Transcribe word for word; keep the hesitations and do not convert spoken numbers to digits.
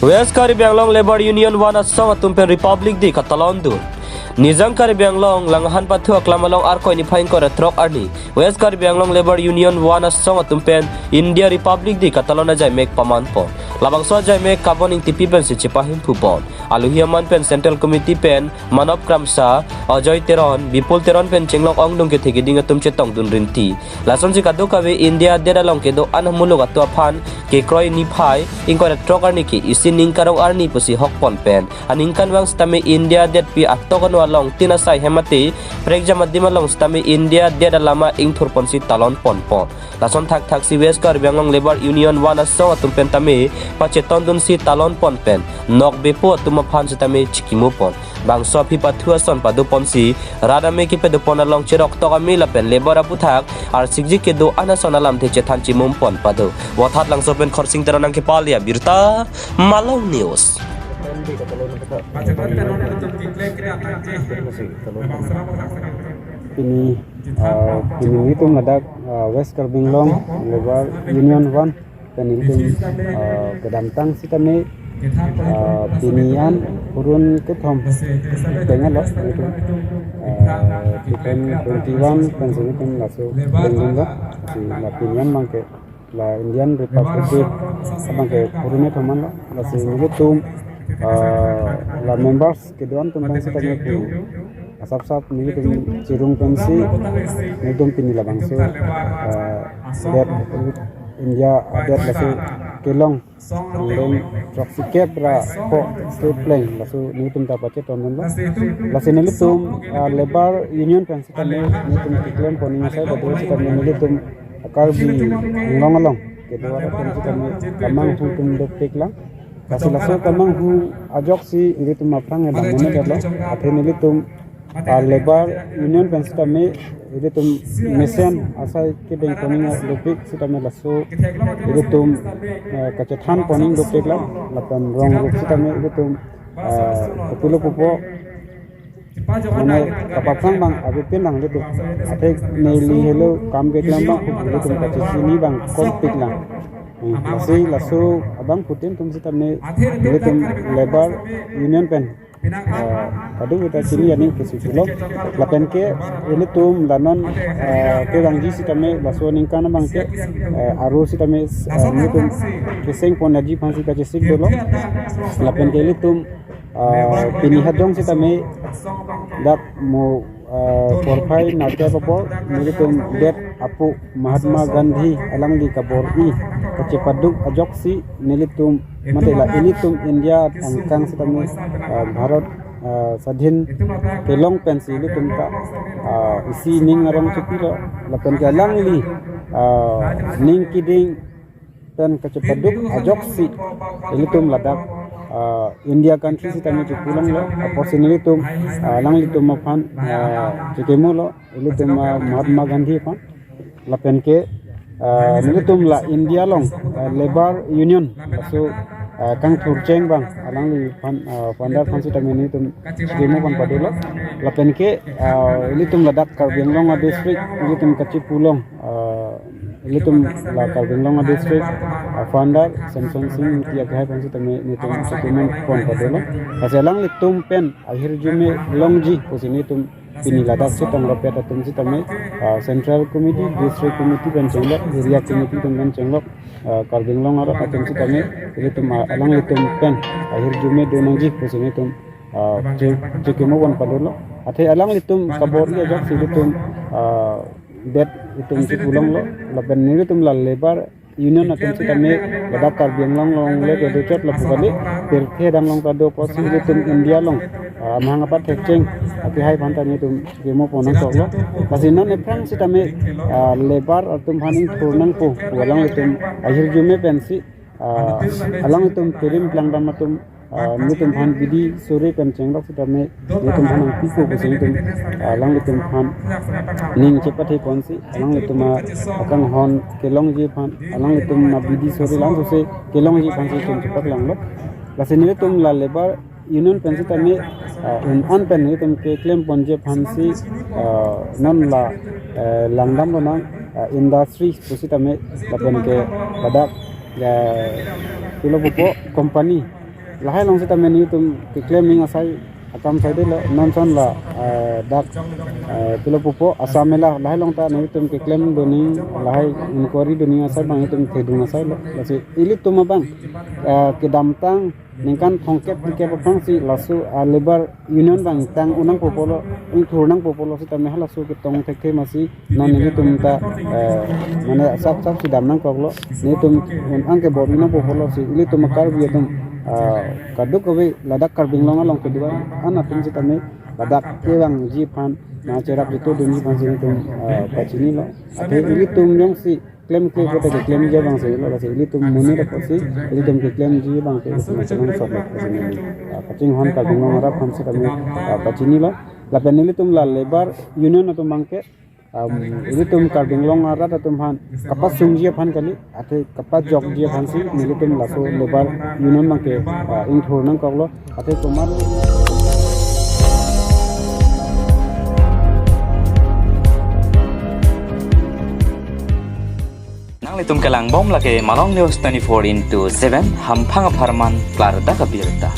West Karbi Anglong Labour Union One asong atum pen Republic Day katalon dun. Nijang Karbi Anglong Langhan pathu aklam along Arkoi niphai ingkoi ra throk arni West Karbi Anglong Labour Union One asong atum pen India Republic Day katalon ajaimek paman pon. Labangso ajaimek Kabon Ingtipi pensi chepahimphu pon. Aluhi aman pen Central Committee pen Manop Kramsa, Ajoy Teron, Bipul Teron pen chenglok ongdung kethe keding atum chetong dun rinti. Lasonsi kadokave India adet along kedo-an amuluk atum aphan kekroi niphai ingkoi ra throk arni ke isi ning karong arni pusi hok pon pen aningkanvang sitame India adetpi atok ano along tin asai hem mate prekjam adim along sitame India adet alama ingthur ponsi talon pon pon. Lason thakthaksi West Karbi Anglong Labour Union One asong atum pen tame pachetong dunsi talon pon pen nokbepo atum aphan sitame chikimo pon. Bangso aphi pathu ason pado ponsi rat ame kepedo pon along cherok tok ame lapen labour aputhak arsikji kedo-an ason alamthe chethan chimum pon pado. Vothatlangso pen Khorsing Teron nangkepale abirta Malong News. Pini, ah, pini nelitum ladak, ah, West Karbi Anglong Labour Union One pen nelitum, ah, kedamtang sitame, ah, pini an purun kethom tengah lo nelitum, ah, two thousand twenty-one pen si nelitum laso dengding lo, si la pini an abangke la Indian Republic Day abangke purun kethom an lo, lasi nelitum, ah, la members kedo-an atum pen sitame pu asap sap nelitum chirung pensi nelitum pini labangso, ah, adet India adet laso kelong angdeng throksi kep ra pho kepleng laso nelitum ta pachetong dunlo. Lasi nelitum, ah, Labour Union pen sitame nelitum keklem pon ning asai badu sitame nelitum Karbi Anglong along kedo-an atum sitame kamanghu atum dopik lang. Lasi laso kamanghu ajoksi ilitum aphrang eda mone detlo. Athe nelitum, ah, Labour Union pen sitame ilitum mesen asai kedeng pon ning dopik sitame laso ilitum, eh, kachethan pon ning dopik lang. Lapen rong rup sitame ilitum, eh, kopilo pupo mane kapaphrang abang avepin lang ilitum. Athe neli helo kam keklem abang pu ilitum kachesini abang kompik lang. Hmm, lasi laso abangphutin atum sitame ilitum Labour Union pen, eh, kadokave ta chini aning pusi pulo. Lapen ke ilitum la non, eh, kevangji sitame laso aningkan abangke, eh, aro sitame, eh, ilitum keseng pon aji aphansi kachesik dolo. Lapen ke ilitum, ah, pini hadong sitame dak mo, ah, porphai nate apor nelitum det apo Mahatma Gandhi alangli kabor-i kachepaduk ajoksi nelitum mate la ilitum India angkang sitame, ah, Bharat, ah, swadhin kelong pensi ilitum ta, ah, isi ning arong chepilo lapen ke alangli, ah, ning keding pen kachepaduk ajoksi ilitum ladak, ah, India country sitame chepu longlo, apotsi nelitum, ah, alanglitum aphan, ah, chekemo lo, ilitum, ah, Mahatma Gandhi aphan. Lapen ke, ah, nelitum la India along, ah, Labour Union, laso, ah, kangthurcheng abang alangliphan, ah, founder aphan sitame nelitum chekemo pon padolo. Lapen ke, ah, ilitum ladak Karbi Anglong a-district, ilitum kachepu long, ah, ilitum la Karbi Anglong a-district, ah, founder Semson Sing Ingti akehai aphan sitame nelitum chekemo pon padolo. Lasi alanglitum pen ahirjume longji pusi nelitum pini ladak chetong ropet atum sitame, ah, Central Committee, District Committee pen chenglok, Area Committee atum pen chenglok, ah, Karbi Anglong arat atum sitame ilitum, ah, alanglitum pen ahirjume do nangji pusi nelitum, ah, che-, chekemo pon padolo. Athe alanglitum kabor-i ajoksi ilitum, ah, det itum chepu longlo. Lapen nelitum la Labour Union atum sitame ladak Karbi Anglong along le kedo chot lapu kali, pirthe adang along ta do apotsi ilitum India along, ah, amahang apat thekcheng akehai aphan ta nelitum chekemo pon nangkoklo. Lasi non ephrang sitame, ah, Labour atum aphan ingthur nangpo pu alanglitum ahirjume pensi, ah, alanglitum pirim plangdam atum, ah, nelitum aphan bidi suri pen chenglok sitame nelitum aphan nangpipo pusi nelitum, ah, alanglitum aphan ning chepathe ponsi alanglitum, ah, akanghon kelongji aphan, alanglitum, ah, bidi suri langsose kelongji aphansi itum chepaklanglo. Lasi nelitum la Labour Union pen sitame, ah, un-an pen nelitum keklem ponji aphansi, ah, non la, eh, langdam lonang, ah, industry pusitame lapen ke ladak, ya, kopilo pupo company Lahai along sitame nelitum keklem ning asai akam saidelo, non ason la, eh, dak, eh, pilo pupo Assam Mela lahai along ta nelitum keklem dun ning, lahai inquiry dun ning asai abang nelitum thedung asailo. Lasi ilitum abang, eh, kedamtang ningkan thomkep phlikep aphrangsi laso, ah, labour union abang tang un nangpo pulo, ingthur nangpo pulo sitame halaso ketong thekthe masi non nelitum ta, eh, mane sap sap si dam nangkoklo. Nelitum un-ang kebor-i nangpo pulo si ilitum Karbi atum, ah, kadokave ladak Karbi Anglong along kedo-an atum sitame ladak kevangji aphan, na cherap chitudunji aphansi nelitum, ah, pachinilo. Athe ilitum jongsi klemkle pulote keklemji abang silo, lasi ilitum monit apotsi ilitum keklemji abang ke ilitum chenam sotlo pusi neli, ah, kachinghon Karbi Anglong arat aphan sitame, ah, pachinilo. Lapen nelitum la labour union atum abang ke, um, ilitum Karbi Anglong arat atum aphan kapasungji aphan kali, athe kapajokji aphansi nelitum laso labour union abang ke, ah, ingthur nangkoklo. Athe komat Nanglitum kelangbom lake Malong News twenty-four into seven, hamphang apharman klardak abirta.